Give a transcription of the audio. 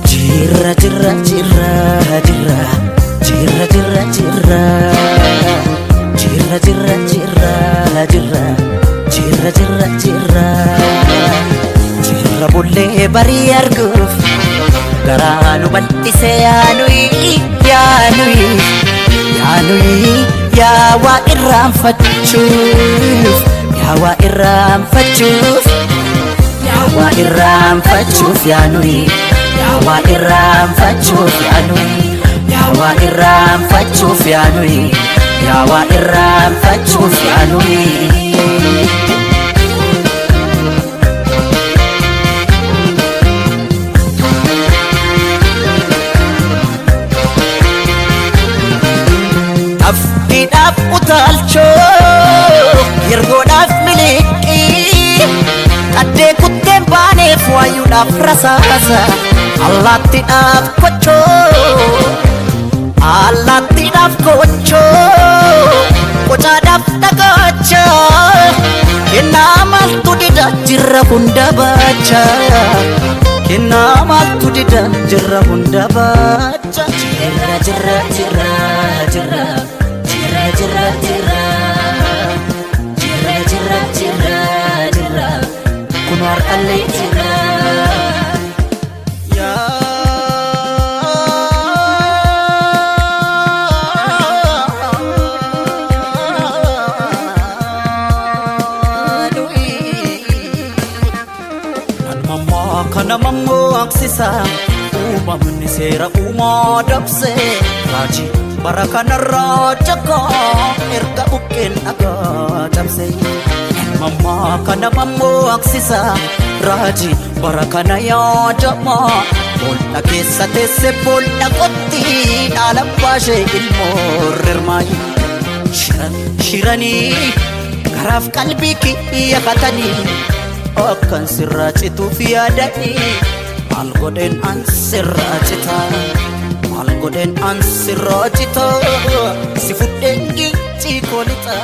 Jirra jirra jirra jirra jirra jirra jirra jirra jirra jirra jirra jirra jirra jirra jirra bullee barii arguuf garaa nu bal'ise yaanuyi yaanuyi yaanuyi yaa waa irraanfachuuf yaa waa irraanfachuuf yaa waa irraanfachuuf yaanuyi yaa waa irraanfachuuf yaanuyi yaa waa irraanfachuuf yaanuyi yaa waa irraanfachuuf yaanuyi. Tafkiidhaaf utaalchoo yergoodhaaf miliqii qaddee kutteen baaneef waayuudhaaf rasaasa allaattiidhaaf kochoo allaattiidhaaf kochoo qocaadhaaf dhagaacha kennaa maaltu dida jirra hunda baacha kennaa maaltu dida jirra hunda baacha jirra jirra jirra jirra jirra jirra jirra jirra jirra jirra jirra kun har'allee jirra. Namammaa kana mammaksisa uumamni seera uumaa dabse raajii bara kanarraa jakaa erga buqqeen dhagaa cabse. Namammaa kana mammaksisa raajii bara kana yaadama boolla keessa teesse boolla qotti dhaala baashee ilmoo rirmaayi. Shiran shiranii karaaf qalbii kiyya katanii akkan sirraa cituuf yaadanii maal godheen an sirraa cita maal godheen an sirraa cita si fudheen gincii koo lixa.